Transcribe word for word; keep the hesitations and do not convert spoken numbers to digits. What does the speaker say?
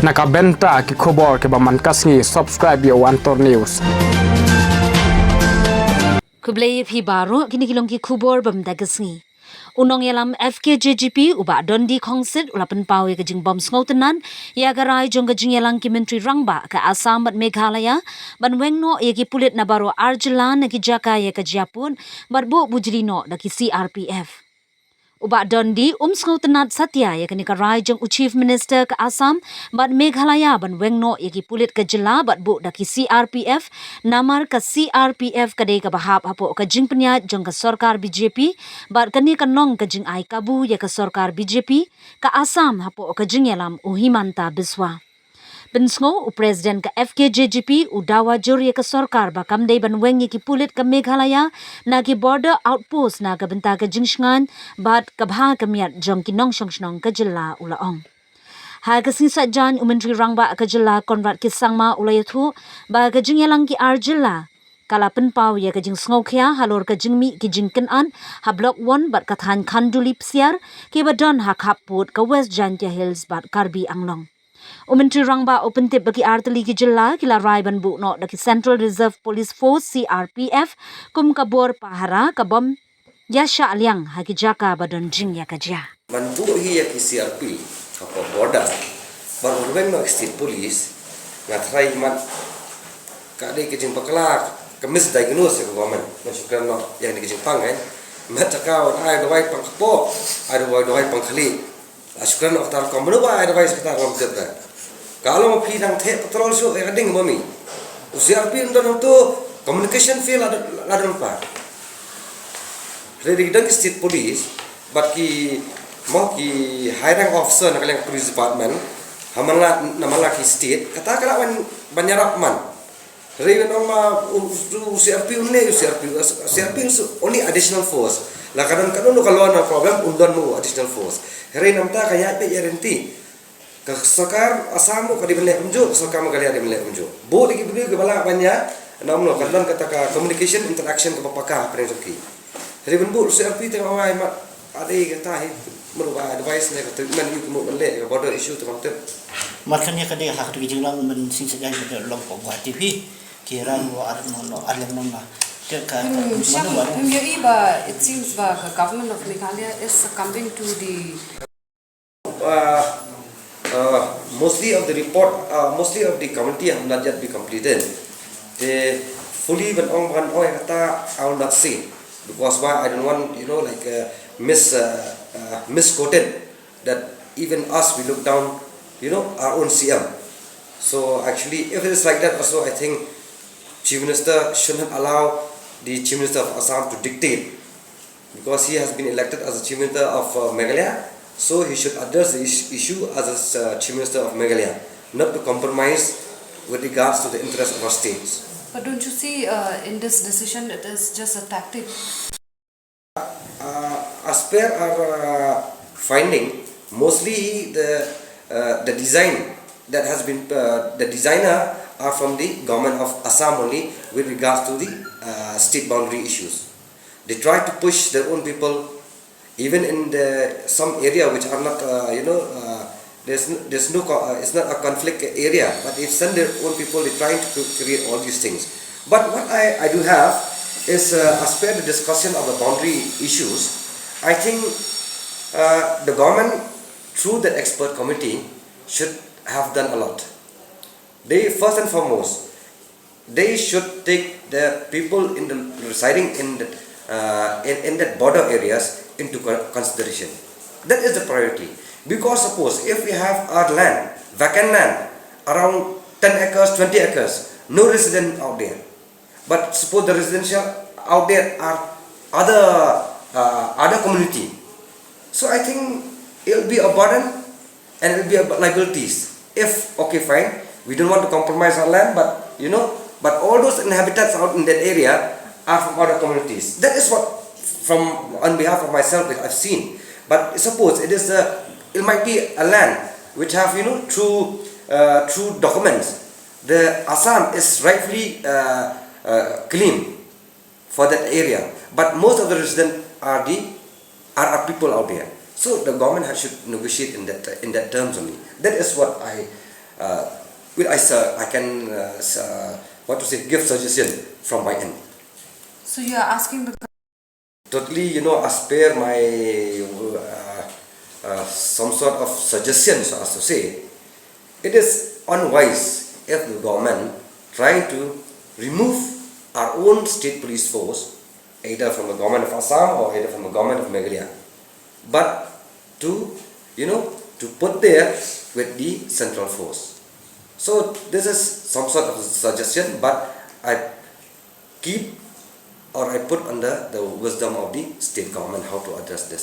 Na ka bynta ki khubor kiba man ka sngi, subscribe ïa u Antor News. Khublei ïa phi baroh, kine ki long ki khubor ba mynta ka sngi. U nongïalam F K J G P u Bah Dundee Khongsit u la pynpaw ïa ka jingbym sngewtynnad ïa ka rai jong ka jingïalang ki Myntri Rangbah ka Assam bad Meghalaya ban weng noh ïa ki pulit na baroh ar jylla na ki jaka ïa ka jingïapud bad buh bujli noh da ki C R P F. U Bah Dundee um sngewtynnad satia ïa kane ka rai jong u Chief Minister ka Assam bad Meghalaya ban weng noh ïa ki pulit ka jylla bad buh da ki C R P F, namar ka C R P F ka dei kaba hap hapoh ka jingpynïaid jong ka sorkar B J P bad kane kan long ka jingai kabu ïa ka sorkar B J P ka Assam hapoh ka jingïalam u Himanta Biswa. Pynsngew u President ka F K J G P u dawa jur ïa ka sorkar ba kam dei ban weng ïa ki pulit ka Meghalaya na ki border outpost na ka bynta ka jingshngaiñ bad ka bha ka miat jong ki nongshong shnong ka jylla, u la ong. Ha ka sngi Saitjaiñ u Myntri Rangbah ka jylla Conrad K Sangma u la ïathuh ba ka jingïalang ki ar jylla ka la pynpaw ïa ka jingsngewkhia halor ka jingmih ki jingkynad ha Block One bad ka thaiñ Khanduli Psiar kiba don ha khappud ka West Jaintia Hills bad Karbi Anglong. U Myntri Rangbah u pyntip ba ki artylli ki jylla ki la rai ban buh noh da ki Central Reserve Police Force, C R P F, kum ka bor pahara ka bym ïashah liang ha ki jaka ba don jingïakajia. Ban buh hi ïa ki C R P hapoh border ban wan weng noh State Police, nga tharai mat ka dei ka jingbakla, ka misdiagnose ïa ka government. Ngan shu kren noh ïa kane ka jingpang, eh. Mat jaka wan ai dawai pang kpoh, ai dawai, dawai pang khlieh. La shu kren noh kata rukom, mano ba ai dawai sha kata rukom, tip da. Ka long phi dang theh patrol shuh ïa ka ding, mami. U C R P un don hangto, communication fail la don, la don pa. Hynrei dei ki don ki State Police bad ki, mo, ki high rank officer na ka liang ka Police Department ha man la, na man la ki state, kata ka lah ban, ban ïarap man. Hynrei ban ong ma u, u, u C R P un leh, u C R P, u C R P is only additional force. La ka don, ka don ka law na problem, un don mo additional force. Hynrei namar ka ïaid beit ïaid ryntih. Ka sorkar Assam ruh ka dei ban leh kumjuh, ka sorkar Meghalaya dei ban leh kumjuh. Buh da ki briew kiba lah ban ïa, namar ka don kata ka communication, interaction kaba paka hapdeng jong ki. Hynrei ban buh C R P te nga ong ai mat, ka dei kata hi, mano ba advice ne ka treatment ïa ka mut ban leh ka border issue te ban tip. Mat kane ka dei ha katu ka jinglong ban sing sejai ban long ko Guwahati phi. Ki ran wa ar no no ar lem no na. Te ka Hmm, mano sham, ba hmm, ïohi ba, it seems ba ka government of Meghalaya is succumbing to the uh, uh, mostly of the report, uh, mostly of the committee have not yet been completed. They fully ban ong, ban ong kata, I will not say. Because why, I don't want, you know, like, uh, mis, uh, uh, misquoted that even us, we look down, you know, our own C M. So actually, if it is like that also, I think Chief Minister should not allow the Chief Minister of Assam to dictate, because he has been elected as the Chief Minister of, uh, Meghalaya, so he should address the is-, issue as a, uh, Chief Minister of Meghalaya, not to compromise with regards to the interests of our states. But don't you see, uh, in this decision, it is just a tactic? Uh, as per our, uh, finding, mostly the, uh, the design that has been, uh, the designer are from the government of Assam only with regards to the, uh, state boundary issues. They try to push their own people, even in the some area which are not, uh, you know, uh, there's n-, there's no co-, uh, it's not a conflict area. But if send their own people, they're trying to cre-, create all these things. But what I, I do have is, uh, as per the discussion of the boundary issues, I think, uh, the government through that expert committee should have done a lot. They first and foremost, they should take the people in the residing in the, uh, in, in that border areas into co-, consideration. That is the priority. Because suppose if we have our land, vacant land, around ten acres, twenty acres, no resident out there. But suppose the residential out there are other, uh, other community. So I think it'll be a burden and it'll be a liabilities. If, okay, fine, we don't want to compromise our land, but, you know, but all those inhabitants out in that area are from other communities. That is what, from, on behalf of myself, I've seen. But suppose it is a, it might be a land which have, you know, true, uh, true documents. The Assam is rightfully, uh, uh, claimed for that area, but most of the residents are the, are, are people out there. So the government has, should negotiate in that, in that terms only. That is what I, Uh, with I, uh, I can uh, s- uh, what to say, give suggestion from my end. So you are asking the Totally, you know, as per my uh, uh, some sort of suggestion, so as to say, it is unwise if the government trying to remove our own state police force, either from the government of Assam or either from the government of Meghalaya, but to, you know, to put there with the central force. So this is some sort of suggestion, but I keep or I put under the wisdom of the state government how to address this.